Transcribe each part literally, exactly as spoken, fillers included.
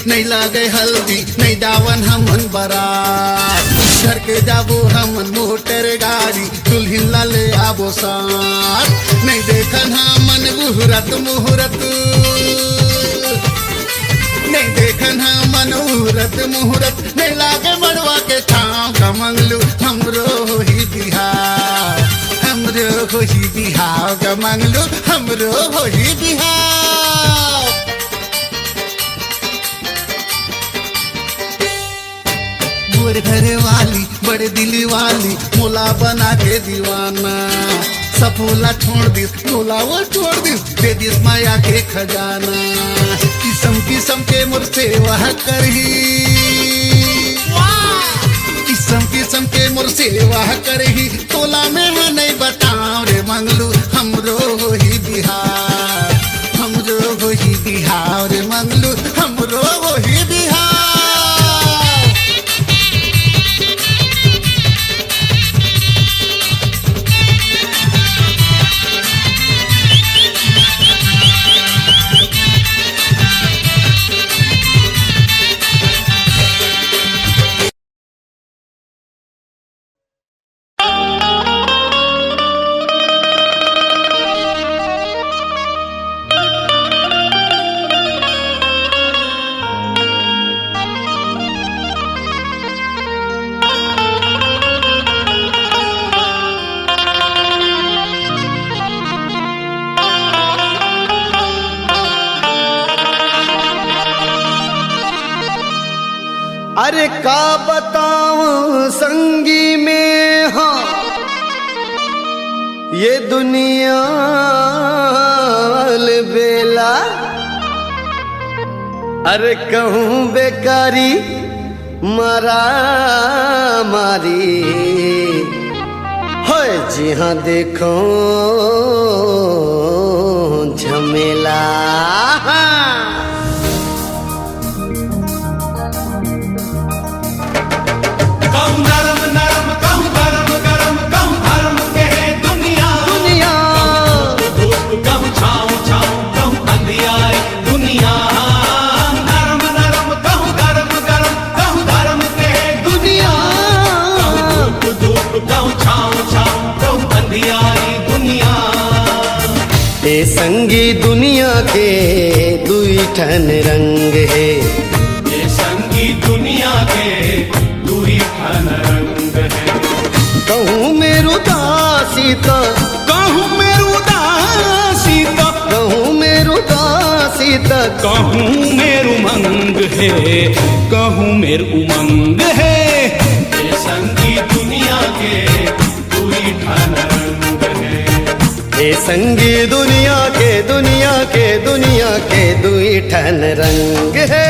नहीं लागे हल्दी, नहीं जावन हमन बरात। घर के जाबो हमन मोटर गाड़ी, दुल्हिन ला ले आबो साथ। नहीं देखन हमन मुहूर्त, मुहूर्त। नहीं देखन हमन मुहूर्त, मुहूर्त। नहीं लागे मड़वा के छाँव गा मंगलू, हमरो होही बिहाव, हमरो होही बिहाव गा मंगलू, हमरो होही बिहाव। मोर घर वाली बड़ दिल वाली, मोला बना के दीवाना। सब ला छोड़ दिस, मोला वो छोड़ दिस, दे दिस माया के खजाना। किसम किसम के मोर सेवा करही, किसम किसम के मोर सेवा करही। तोला मैं ह नहीं बताओ रे मंगलू, हमरो होही बिहाव, हमरो होही बिहाव रे मंगलू, हमरो होही बिहाव। अरे का बताऊं संगी में, हाँ, ये दुनिया अलबेला। अरे कहूँ बेकारी मरा मारी, होय जिहाँ देखो झमेला। कहूँ नरम नरम, कहूँ गरम गरम, कहूँ धर्म के दुनिया। दुनिया। कहूँ धूप, कहूँ छाँव छाँव, कहूँ अंधियार दुनिया। नरम नरम, कहूँ गरम गरम, कहूँ धर्म के दुनिया। कहूँ धूप धूप, कहूँ छाँव छाँव, कहूँ अंधियारी दुनिया। ए संगी दुनिया के दुई ठन रंग हे। ए संगी दुनिया के दुई ठन रंग हे। कहूँ मेर उदासी त, कहूँ मेर उदासी त, कहूँ मेर उदासी त, कहूँ मेर उमंग हे, कहूँ मेर उमंग हे। ए संगी दुनिया के दुई ठन रंग हे। ए संगी दुनिया के, दुनिया के, दुनिया के दुई ठन रंग हे।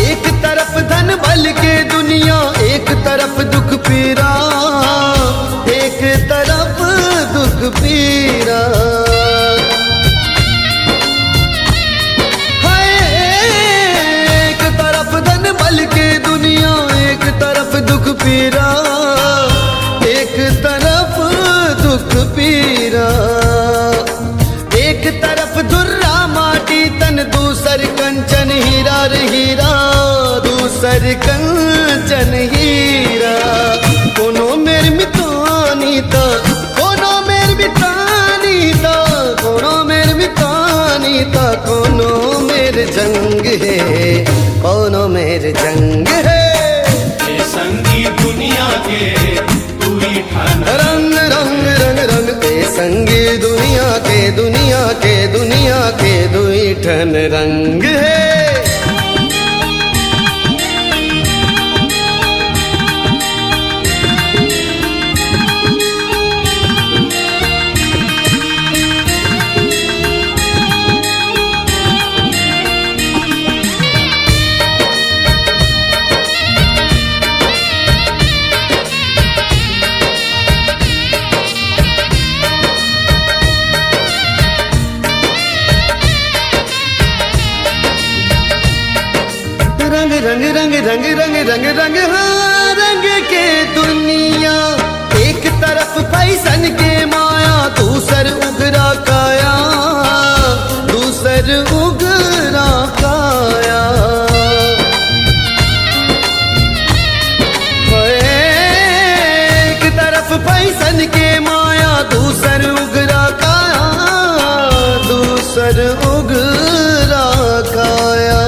एक तरफ धन बल के दुनिया, एक तरफ दुख पीरा, एक तरफ दुख पीरा। हाय, एक तरफ धन बल के दुनिया, एक तरफ दुख पीरा, एक तरफ दुख पीरा। एक तरफ धुर्रा माटी तन, दूसर कंचन हीरा रे हीरा, दूसर कंचन हीरा। कोनो मेर मितानी त, कोनो मेर मितानी त, कोनो मेर मितानी त, कोनो मेर जंग हे, कोनो मेर जंग हे। ए संगी दुनिया के दुई ठन रंग, रंग, रंग, रंग, ए संगी दुनिया के, दुनिया के, दुनिया के दुई ठन रंग हे। रंग रंग रंग रंग, हाँ, रंग के दुनिया। एक तरफ फैशन के माया, दूसर उगरा काया, दूसर उगरा काया। एक तरफ फैशन के माया, दूसर उगरा काया, दूसर उगरा काया।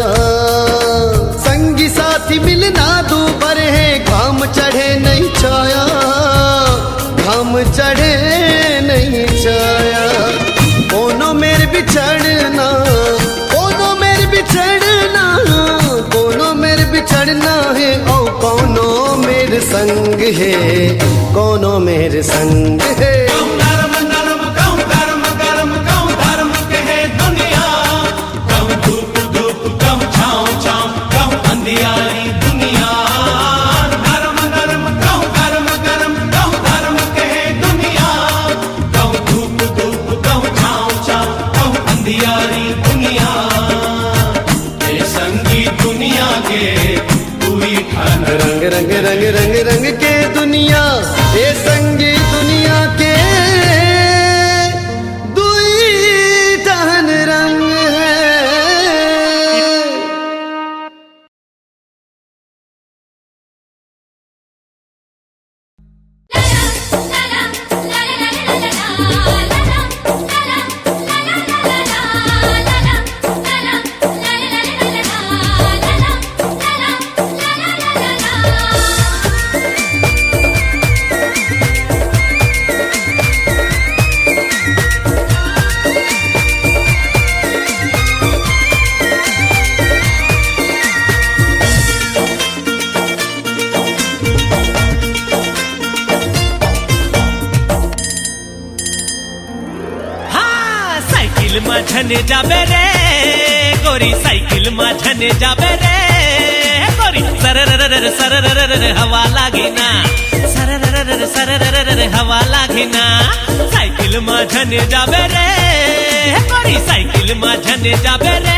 संगी साथी मिलना दूभर हे, घाम चढ़े नहीं छाया, घाम चढ़े नहीं छाया। कोनो मेर बिछड़ना, कोनो मेर बिछड़ना, कोनो मेर बिछड़ना हे, औ कोनो मेर संग हे, कोनो मेर संग हे। कहूँ नरम नरम, कहूँ गरम गरम, कहूँ धर्म कहे दुनिया, कहूँ धूप धूप, कहूँ छाँव छाँव, कहूँ अंधियारी दुनिया। नरम नरम, कहूँ गरम गरम, कहूँ धर्म कहे दुनिया, कहूँ धूप धूप, कहूँ छाँव छाँव, कहूँ अंधियारी दुनिया। ए संगी दुनिया के दुई ठन रंग, रंग रंग रंग रंग के दुनिया। ए संगी दुनिया के दुई ठन रंग हे। हाँ, साइकिल मा झने जाबे रे गोरी, साइकिल मा झने जाबे रे गोरी। सरररर, सरररर, हवा लागी ना। सरररर, सरररर, हवा लागी ना। साइकिल मा झने जाबे रे गोरी, साइकिल मा झने जाबे रे।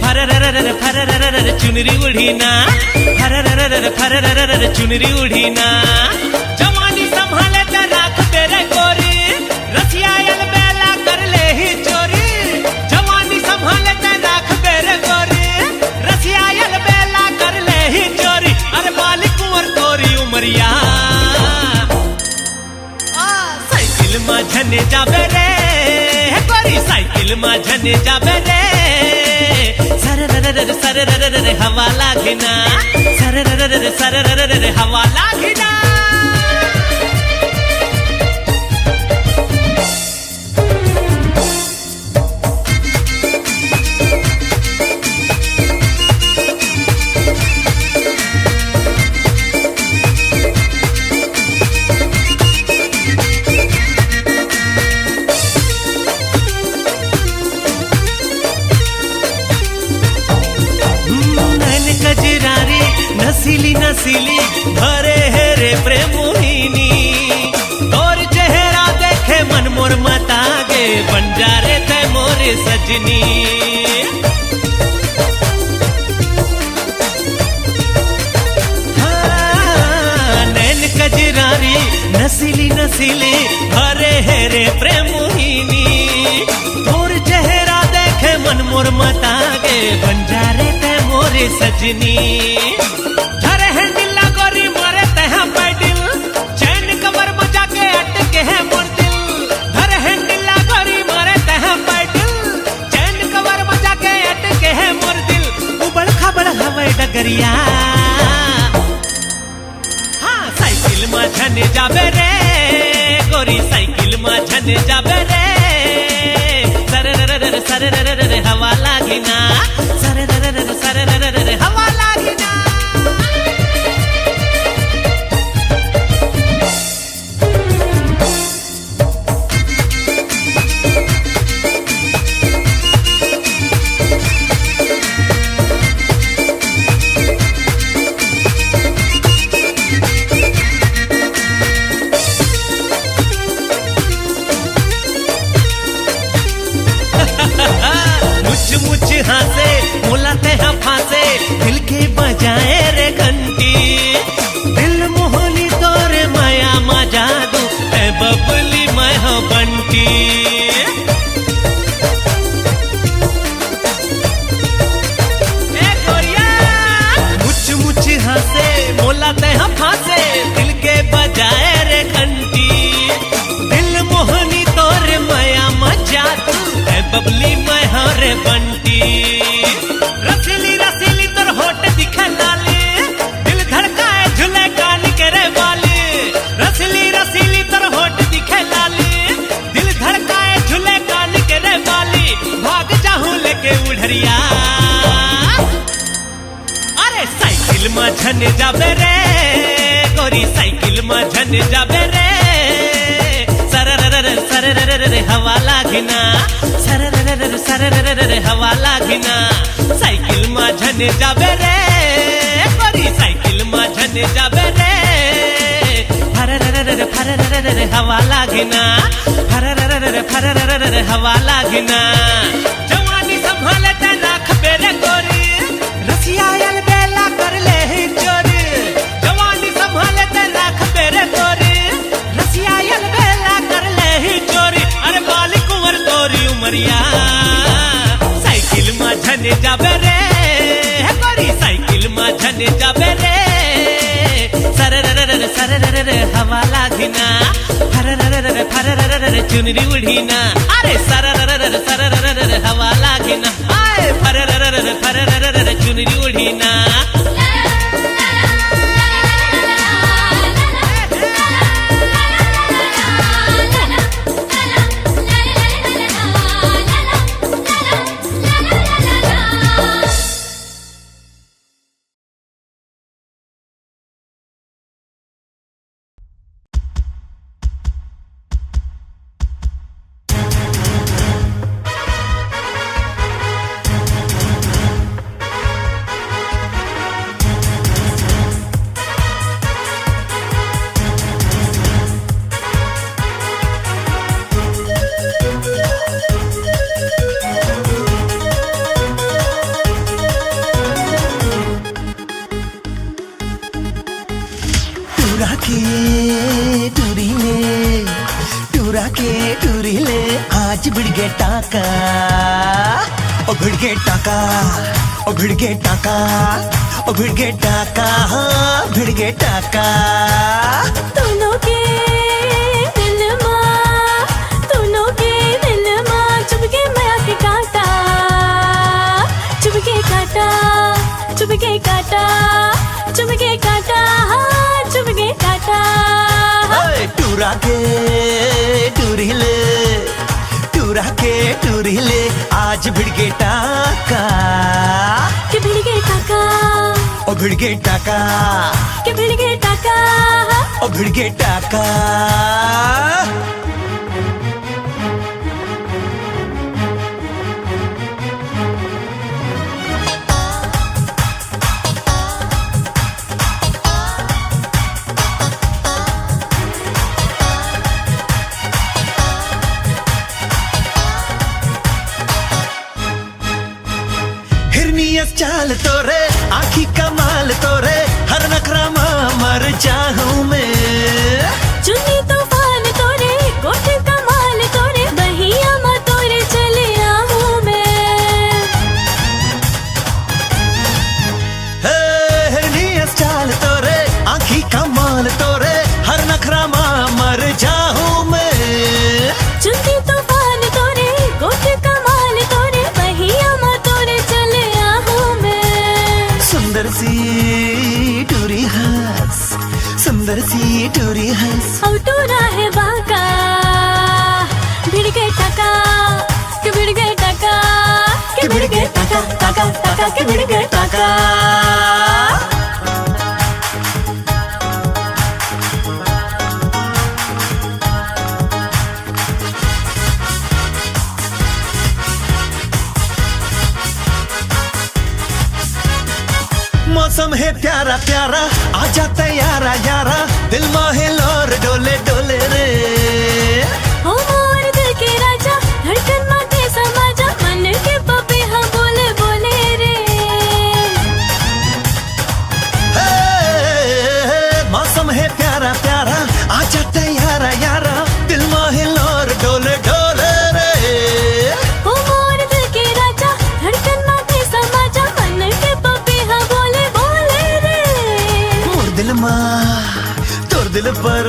फरररर, फरररर, चुनरी उड़ी ना। फरररर, फरररर, चुनरी उड़ी ना। जवानी संभाले त राख दे रे गोरी, रसियायल बेला कर ले ही चोरी। जवानी संभाले त राख दे रे गोरी, रसियायल बेला कर ले ही चोरी। अरे बाली कुंवर तोरी उमरिया। आ, साइकिल मा झने जाबे रे, हे गोरी, साइकिल मा झने जाबे रे। सरररर, सरररर, हवा लागी ना। सरररर, सरररर, हवा लागी ना। नैन कजरारी नसीली नसीली धरे हे रे प्रेम मोहिनी। तोर चेहरा देखे मन मोर मतागे, बन जा रे तै मोर सजनी। हाँ, नैन कजरारी नसीली नसीली भरे हे रे प्रेम मोहिनी। तोर चेहरा देखे मन मोर मतागे, बन जा रे तै मोर सजनी। धरे handle ला गोरी मारे तैं पैडल, चैन कमर मा जाके अटके हे मोर दिल। धरे handle ला गोरी मारे तैं पैडल, चैन कमर मा जाके अटके हे मोर दिल। उबड़ खाबड़ हवय डगरिया। हाँ, साइकिल मा झने जाबे रे गोरी, साइकिल मा झने जाबे रे। सरररर, सरररर, हवा लागी ना। सरररर, सरररर, हवा लागी ना। झन जाबे रे, गोरी साइकिल म झन जाबे रे। सरररर, सरररर, हवा लागिना। सरररर, सरररर, हवा लागिना। साइकिल म झन जाबे रे, गोरी साइकिल म झन जाबे रे। फरररर, फरररर, हवा लागिना। फरररर, फरररर, हवा लागिना। जवानी संभाले त राखबे रे गोरी। रसियायल बेला कर ले ही चोरी, जवानी संभाले ते राखबे रे गोरी। रसियायल बेला कर ले ही चोरी, अरे बाली कुंवर तोरी उमरिया। साइकिल म झन जाबे रे, हे गोरी साइकिल म झन जाबे रे। सरररर, सरररर, हवा लागिना। फरररर, फरररर, चुनरी उड़ीना। अरे सरररर, सरररर, हवा लागिना। आए फरररर, फरररर, चुनरी उड़ीना। टूरा के टूरी ले, टूरा के टूरी ले, आज भिड़गे टाका, ओ भिड़गे टाका, ओ भिड़गे टाका, ओ भिड़गे टाका, हाँ, भिड़गे टाका। दोनों के दिल मा, दोनों के दिल मा चुभगे मया के कांटा, चुभगे कांटा, चुभगे कांटा, चुभगे कांटा, हाँ, चुभगे कांटा। ओए, टूरा के टूरी ले, टूरा के टूरी ले, आज भिड़गे टाका। के भिड़गे टाका। ओ भिड़गे टाका। के भिड़गे टाका। ओ भिड़गे टाका। हिरनी अस चाल तोरे, आँखी कमाल तोरे, हर नखरा मा मर जाहूँ मैं। चुन्नी तूफान तोरे, कोट कमाल तोरे, बहिया मा तोरे चले आहूँ मैं। हे, हिरनी अस चाल तोरे, आँखी कमाल तोरे, हर नखरा मा मर जाहूँ मैं। चुन्नी तूफान तोरे, कोट कमाल तोरे, बहिया मा तोरे चले आहूँ मैं। सुंदर सी टूरी हस, सुंदर सी टूरी हस। अउ टूरा हे बाका, भिड़गे टाका, के भिड़गे टाका, के भिड़गे टाका, टाका, टाका, के भिड़गे टाका। मौसम हे प्यारा प्यारा, आजा तैयारा यारा, दिल मा हे लोर डोले डोले रे। हो मोर दिल के राजा, धड़कन मा के समाजा, मन के पपीहा बोले बोले रे। हे, मौसम हे प्यारा प्यारा, आजा तैयारा यारा, दिल मा हे लोर डोले डोले रे। हो मोर दिल के राजा, धड़कन मा के समाजा, मन के पपीहा बोले बोले रे। मोर दिल मा, तोर दिल पर,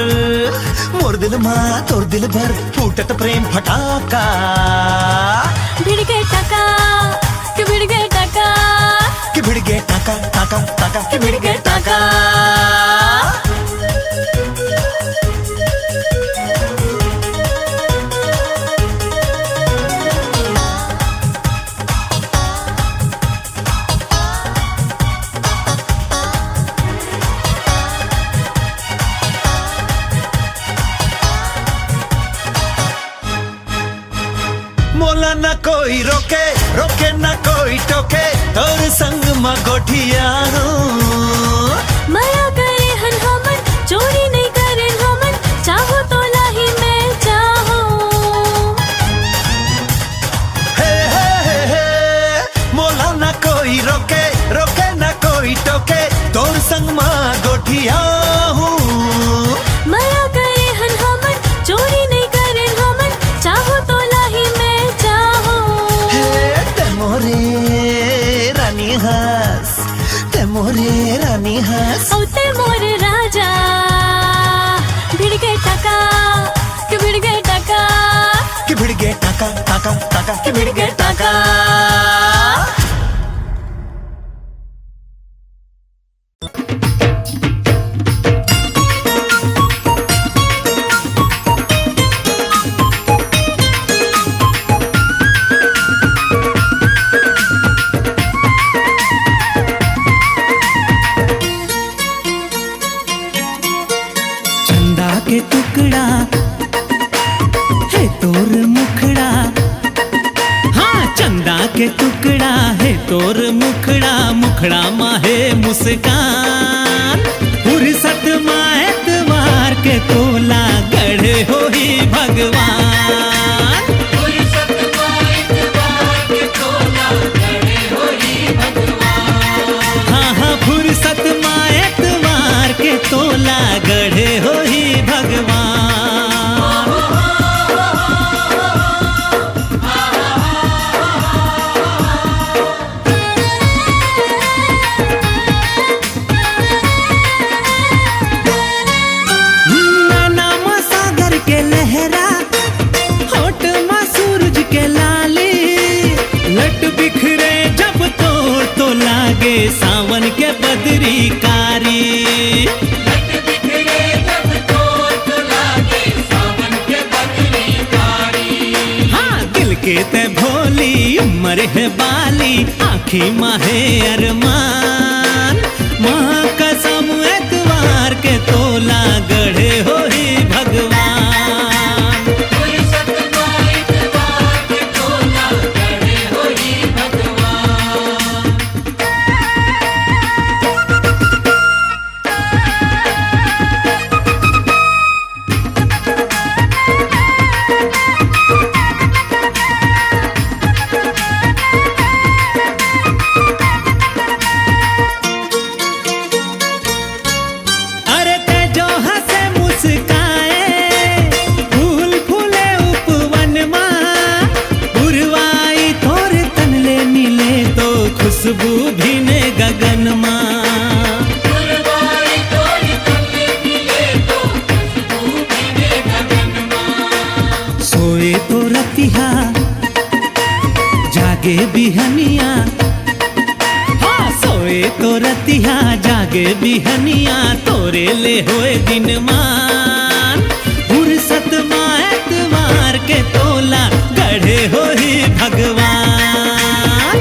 मोर दिल मा, तोर दिल पर, फूटत प्रेम फटाका। भिड़गे टाका, के भिड़गे टाका। के भिड़गे टाका, टाका, टाका, के भिड़गे टाका। मोला न कोई रोके, रोके न कोई टोके, तोर संग म गोठियाहूं। मया करे हन हमन, चोरी नइ करेन हमन, चाहूं तोला ही मैं चाहूं। हे, हे, हे, हे, मोला न कोई रोके, रोके न कोई टोके, तोर संग म गोठियाहूं। मया करे हन हमन, चोरी नइ करेन हमन, चाहूं तोला ही मैं चाहूं। हे, ते मोरे रानी हस, ते मोरे रानी हस। ओ ते मोरे राजा, भिड़ गे टका, कि भिड़ गे टका, कि भिड़ गे टका, टका, टका, कि भिड़ गे टका। चंदा के टुकड़ा हे तोर मुखड़ा, हाँ, चंदा के टुकड़ा हे तोर मुखड़ा, मुखड़ा मा हे मुस्कान। फुरसत मा एतवार के तोला गढ़े होही भगवान। फुरसत मा एतवार के तोला गढ़े होही भगवान। हाँ, हाँ, फुरसत मा एतवार के तोला गढ़े होही भगवान। नैना म सागर के लहरा, होठ म सूरज के लाली, लट बिखरे जब तोर तो लागे सावन के बदरी कारी। हाँ, दिल के ते भोली, उम्र हे बाली, आँखी मा हे अरमान। माँ कसम एतवार के तोला गढ़े होही भगवान। अरे ते जो हँसे मुस्काए, फूल फूले उपवन मा, पुरवाई तोर तन ले मिले तो खुशबू भिने गगन मा। सोए तो रतिहा, जागे बिहनिया। हाँ, सोए तो रतिहा, जागे बिहनिया, तोरे ले होए दिनमान। फुरसत मा एतवार के तोला गढ़े होही भगवान।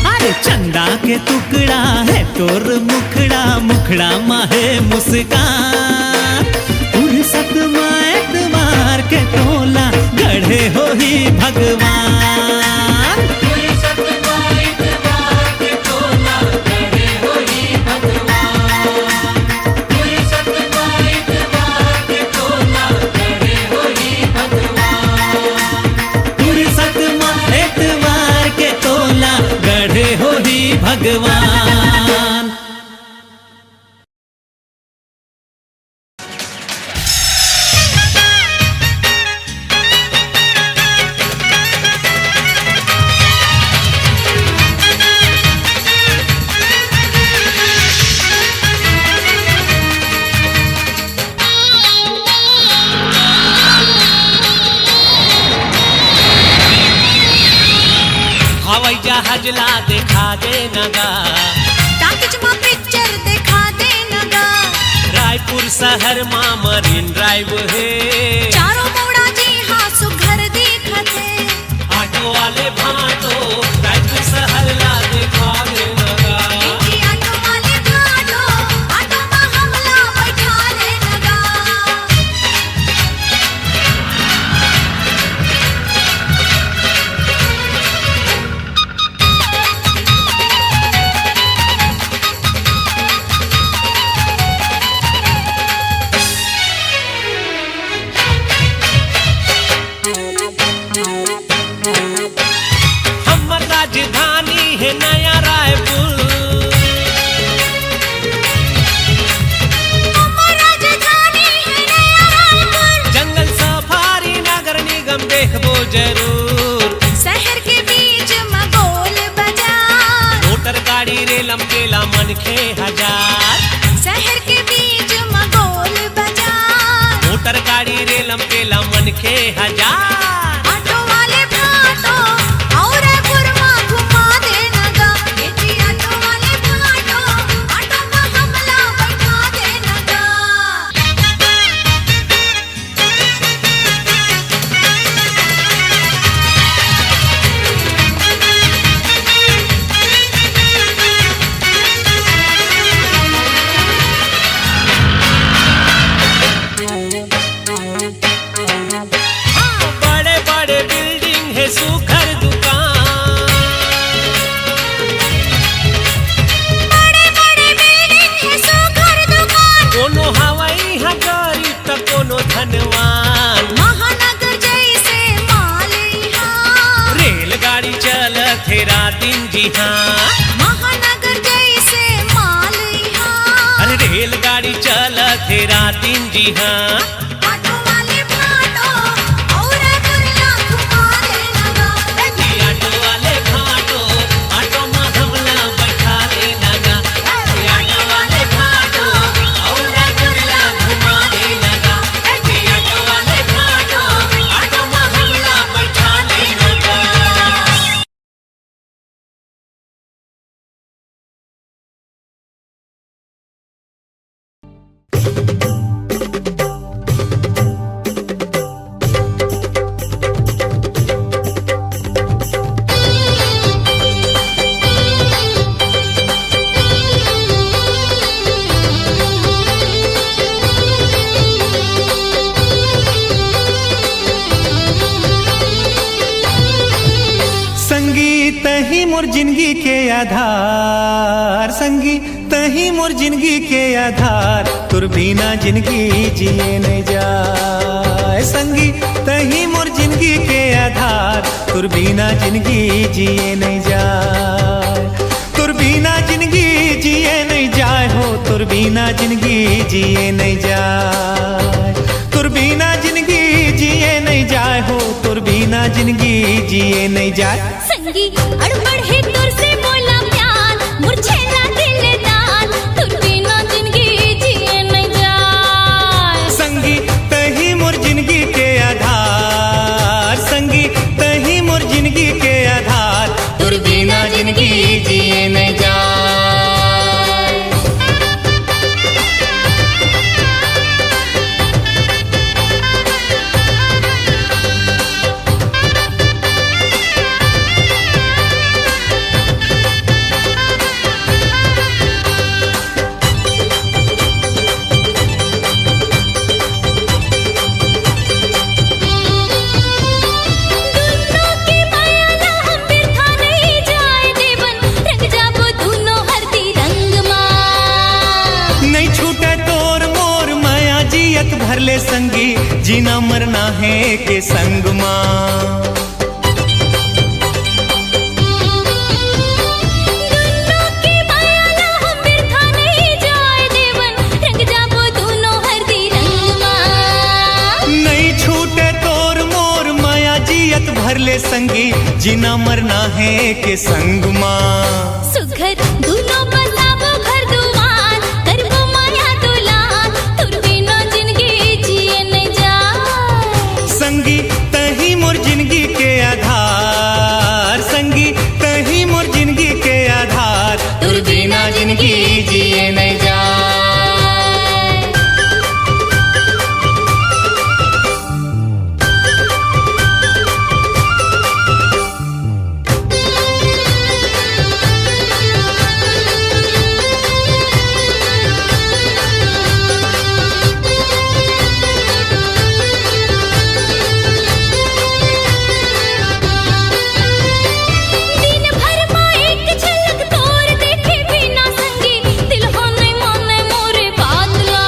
अरे चंदा के टुकड़ा हे तोर मुखड़ा, मुखड़ा मा हे मुस्कान। फुरसत मा एतवार के तोला गढ़े होही भगवान। फुरसत मा एतवार के तोला गढ़े होही भगवान। हवाई जहाज ला देखा दे न गा। टाकीज मा पिक्चर देखा दे न गा। रायपुर शहर मा मरीन ड्राइव हे। चारों मोड़ा जी हाँ सुघर दिखत हे। ऑटो वाले भाटो, रायपुर शहर ला देखा दे न गा। ए जी ऑटो वाले भाटो, ऑटो मा हमला बैठा दे न गा। तेला मनखे हजार। शहर के बीच म गोल बाजार। मोटर गाड़ी रेलम तेला मनखे हजार। ऑटो वाले भाटो अउ रायपुर म घुमा देना गा। ए जी ऑटो वाले भाटो, ऑटो म हमला बैठा देना गा। हाँ, बड़े बड़े बिल्डिंग हे, सुघर दुकान। बड़े बड़े बिल्डिंग हे, सुघर दुकान। कोनो हवई ह गरीब त कोनो धनवान। महानगर जैसे माल इहाँ। रेलगाड़ी चलत हे रातिन जिहाँ। महानगर जैसे माल इहाँ। अरे रेलगाड़ी चलत हे रातिन जिहाँ। ऑटो वाले भाटो अउ रायपुर ला घुमा देना गा। ए जी ऑटो वाले भाटो, ऑटो म हमला बैठा देना गा। ए जी ऑटो वाले भाटो अउ रायपुर ला घुमा देना गा। ए जी ऑटो वाले भाटो, ऑटो म हमला बैठा देना गा। संगी तहीं मोर जिनगी के आधार, संगी तहीं मोर जिनगी के आधार, तोर बिना जिनगी जिए नइ जाय। संगी तहीं मोर जिनगी के आधार, तोर बिना जिनगी जिए नइ जाय। तोर बिना जिनगी जिए नइ जाय हो, तोर बिना जिनगी जिए नइ जाय। तोर बिना जिनगी जिए नइ जाय हो, तोर बिना जिनगी जिए नइ जाय। संगी अड़बड़ हे तोर से मोला प्यार, मोर छेला दिलदार, तोर बिना जिनगी जिए नइ जाय। संगी तहीं मोर जिनगी के आधार, संगी तहीं मोर जिनगी के आधार, तोर बिना जिनगी जिए नइ जाय। दुनो के माया ला हम बिरथा नइ जाय देवन, रंग जाबो दुनो हरदी रंग मा। नइ छूटय तोर मोर माया जियत भर ले संगी, जीना मरना हे के संग मा। दुनो के माया ला हम बिरथा नइ जाय देवन, रंग जाबो दुनो हरदी रंग मा। नइ छूटे तोर मोर माया जियत भर ले संगी, जीना मरना हे के संग मा। सुघर दुनो बसाबो घर दुआर, करबो माया दुलार, तोर बिना जिनगी जिए नइ जाय। संगी तहीं मोर जिनगी के आधार, संगी तहीं मोर जिनगी के आधार, तोर बिना जिनगी जिए नइ जाय। दिन भर मा एक झलक तोर देखे बिना संगी, दिल हो नइ माने मोरे बात ला।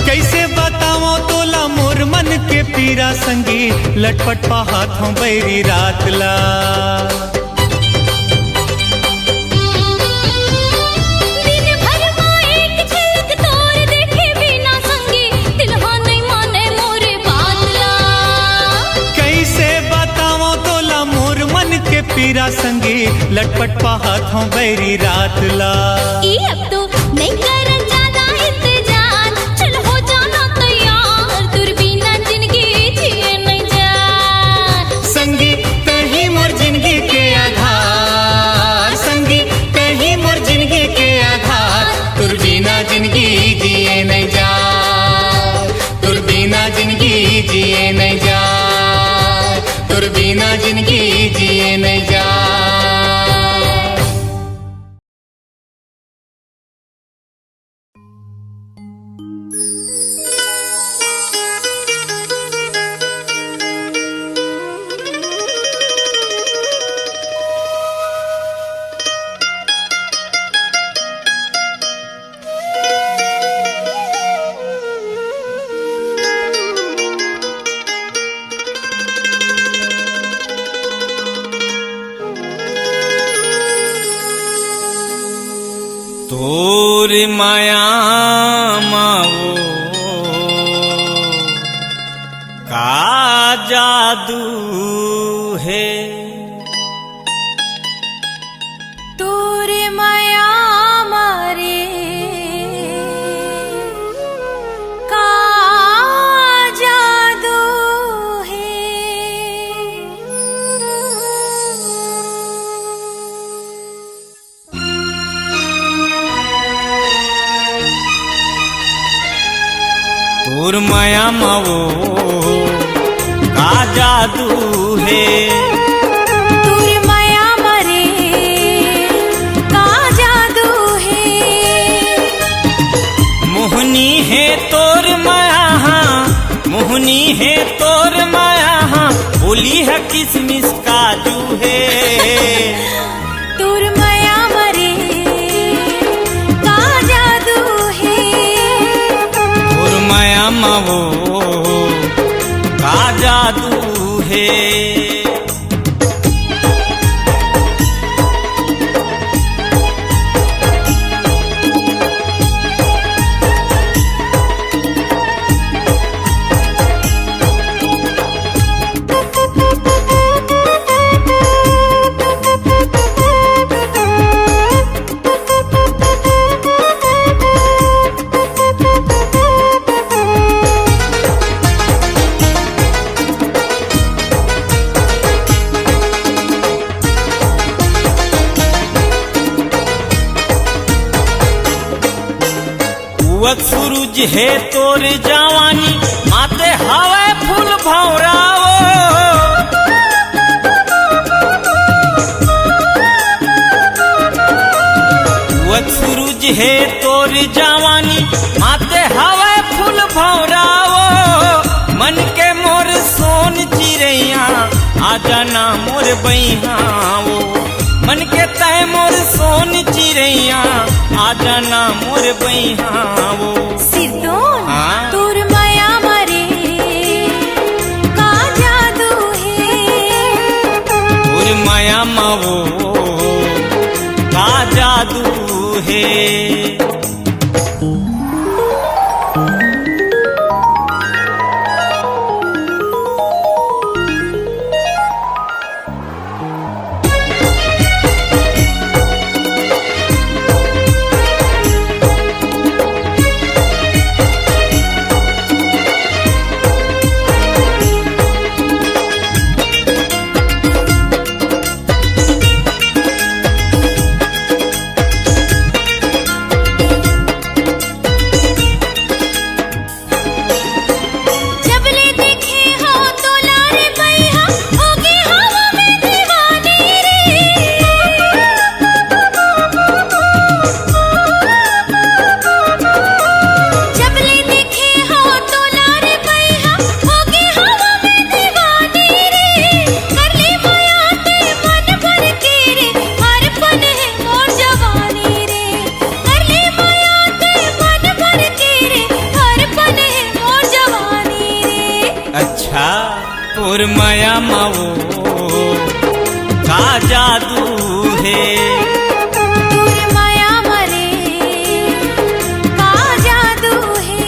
कइसे बतावंव तोला मोर मन के पीरा संगी, लटपट पाहत हंव बैरी रात ला। दिन भर मा एक झलक तोर देखे बिना संगी, दिल हो नइ माने मोरे बात ला। कइसे बतावंव तोला मोर मन के पीरा संगी, लटपट पाहत हूँ बैरी रात ला। ई अब तो नहीं करन ज्यादा इंतजार, चल हो जाना तैयार, तोर बिना जिंदगी जिए नहीं जा। संगी तही मोर जिंदगी के आधार, संगी तही मोर जिंदगी के आधार, तोर बिना जिंदगी जिए नहीं जा, तोर बिना जिंदगी जिए नहीं जा, तोर बिना जिंदगी जिए नहीं जा। तोर मया मा वो का जादू हे। तोर मया मा रे का जादू हे। तोर मया मा वो का जादू हे। तोर मया मा रे का जादू हे। मोहनी हे तोर मया हा, मोहनी हे तोर मया हा, बोली ह किसमिस काजू हे। तोर मया मा रे का जादू हे। तोर मया मा वो का जादू हे। उगत सूरज हे तोर जवानी, माथे हवय फूल भौंरा वो। उगत सूरज हे तोर जवानी, माथे हवय फूल भौंरा वो। मन के मोर सोन चिरैया, आ जाना मोर बइहा वो। मन के तय मोर सोन चिरैया, आ जाना मोर बइहा वो। सिरदोन, हाँ? तोर मया मा रे का जादू हे। तोर मया मा वो का जादू हे। जब ले देखे हो तोला रे बइहा, होगे हवा में दीवानी रे। जब ले देखे हो तोला रे बइहा, होगे हवा में दीवानी रे। कर ले मया ते मन भर के रे, अर्पण हे मोर जवानी रे। कर ले मया ते मन भर के रे, अर्पण हे मोर जवानी रे। अच्छा, तोर मया मा वो का जादू हे? तोर मया मा रे का जादू हे?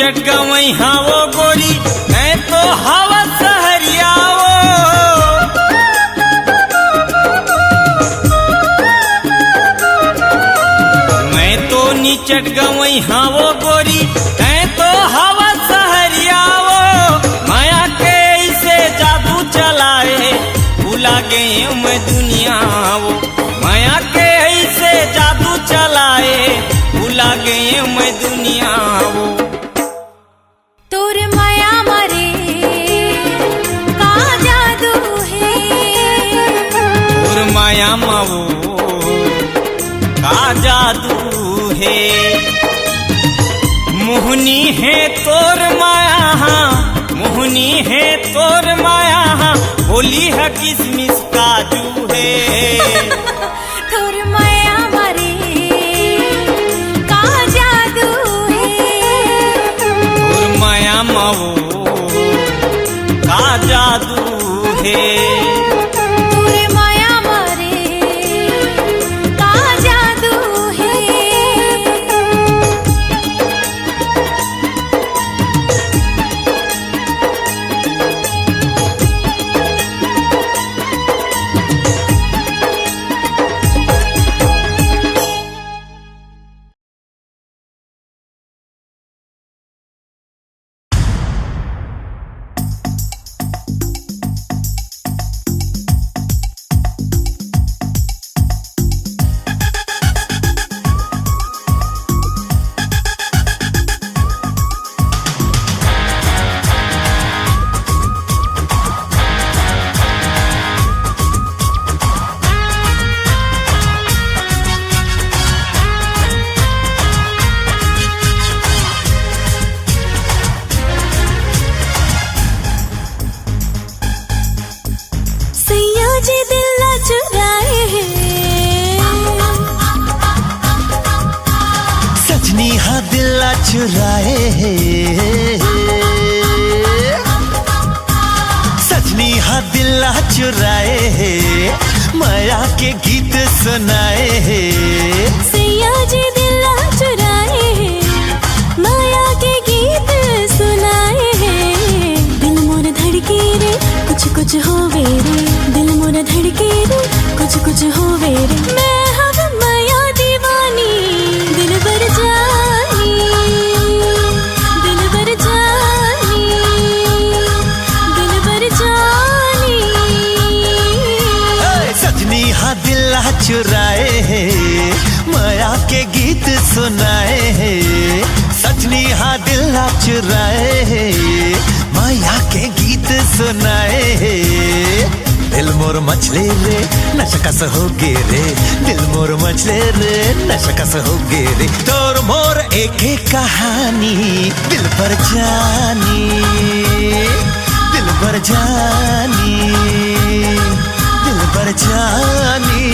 चट गवई हाँ वो गोरी, मैं तो हवा सहरिया वो। मैं तो निचट गवई हाँ वो गोरी, मैं तो हवा सहरिया वो। माया के ऐसे जादू चलाए, भुला गए मैं दुनिया वो। माया के ऐसे जादू चलाए, भुला गए मैं दुनिया वो। तोर माया मरे का जादू हे। तोर माया मा वो का जादू हे। मोहनी हे तोर माया हा, मोहनी हे तोर माया हा। होली हा किसमिस काजू हे। तोर माया मरे का जादू हे। तोर माया मा वो का जादू हे। तोर माया मरे का जादू हे। सैया जी दिल ला चुराए हे। सजनी हा दिल ला चुराए हे। सजनी हा दिल ला चुराए हे। माया के गीत सुनाए हे। सैया जी दिल ला चुराए हे। माया के गीत सुनाए हे। दिल मोर धड़के रे, कुछ कुछ होवे रे। दिल मोर धड़के रे, कुछ कुछ होवे रे। मैं हव माया दीवानी, दिलबर जानी, दिलबर जानी, दिलबर जानी। ए, सजनी हा दिल ला चुराए हे, माया के गीत सुनाए हे। सजनी हा दिल ला चुराए हे, माया के गीत सुनाए हे। दिल मोर मचले रे, नशा कस हो गे रे। दिल मोर मचले रे, नशा कस हो गे रे। तोर मोर एक एक कहानी, दिलबर जानी, दिलबर जानी, दिलबर जानी।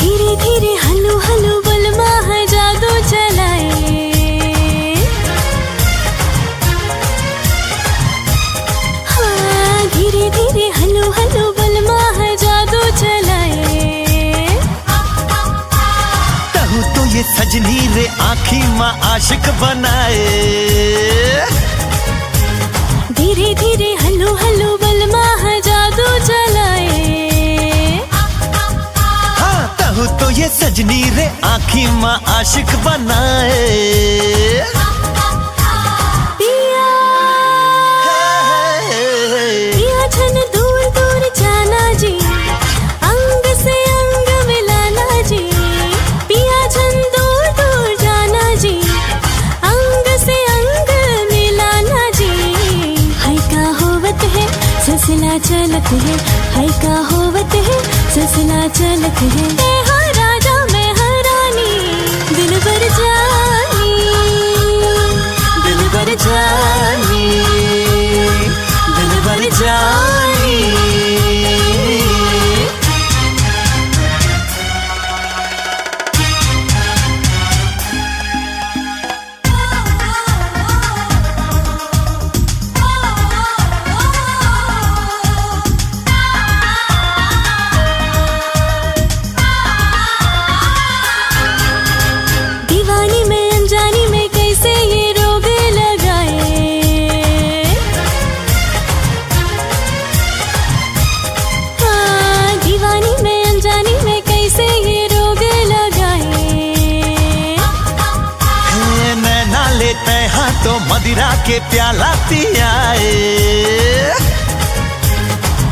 धीरे धीरे हलू हलू बलमा ह जादू चलाए। हाँ, धीरे धीरे हलू हलू बलमा ह जादू चलाए। तहु तो ये सजनी रे आँखी मा आशिक बनाए। धीरे धीरे हलू हलू बलमा ह जादू चलाए। हाँ, तहु तो ये सजनी रे आँखी मा आशिक बनाए। पिया, पिया झन दूर दूर जाना जी, अंग से अंग मिलाना जी। पिया झन दूर दूर जाना जी, अंग से अंग मिलाना जी। हाय का होवत है, ससला चलत है। हाय का होवत है, ससला चलत है। ते हा राजा, मैं हा रानी, दिलबर जानी, के प्याला पियाए।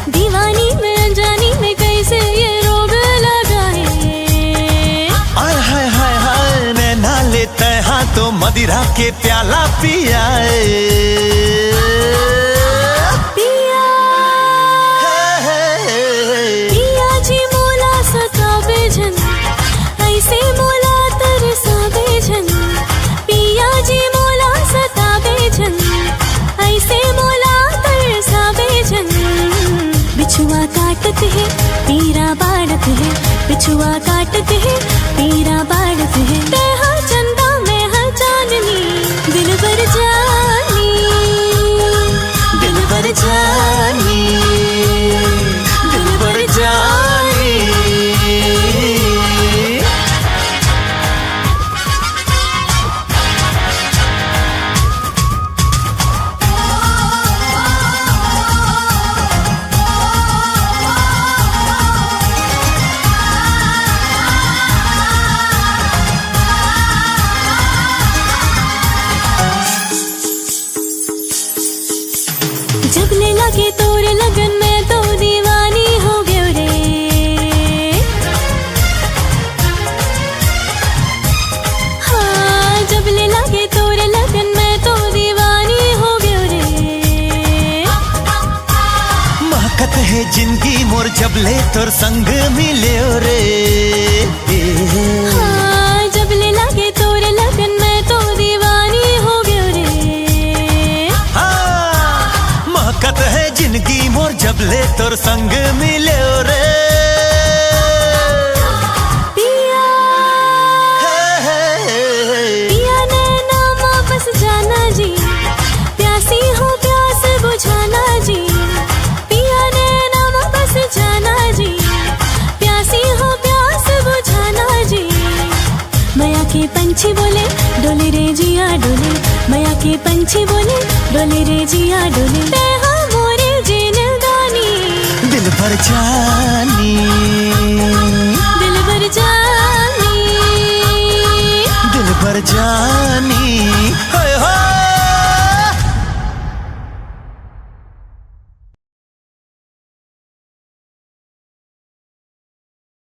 दीवानी में अनजानी में कैसे ये रोग लगाए। आय हाय हाय हाय, नैना लेते हाँ तो मदिरा के प्याला पियाए। पिया, हे, हे, हे। पिया जी मोला सताबे झन, ऐसे मोला तरसाबे झन। पिया जी मोला सताबे झन, ऐसे मोला तरसाबे झन। बिछुआ काटत हे, पीरा बाढ़त हे, बिछुआ काटत हे, पीरा बाढ़त हे। तैं हा चंदा, मैं हा चांदनी, दिलबर जानी, दिलबर जानी, दिलबर जानी। जब ले लागे तोर लगन, मैं तो दीवानी हो गयो रे। हाँ, जब ले लागे तोर लगन, मैं तो दीवानी हो गयो रे। महकत हे जिंदगी मोर, जब ले तोर संग मिल्यो रे। हाँ, जब ले लागे तोर लगन, मैं तो दीवानी हो गयो रे। हाँ, महकत हे जिंदगी मोर, जब ले तोर संग मिल्यो रे। पिया, हे, हे, हे, हे। पिया नैना मा बस जाना जी, प्यासी हूँ प्यास बुझाना जी। पिया नैना मा बस जाना जी, प्यासी हूँ प्यास बुझाना जी। मया के पंछी बोले, डोले रे जिया डोले। मया के पंछी बोले, डोले रे जिया डोले। तैं हा मोरे जिनगानी, दिलबर जानी, दिलबर जानी, दिलबर जानी।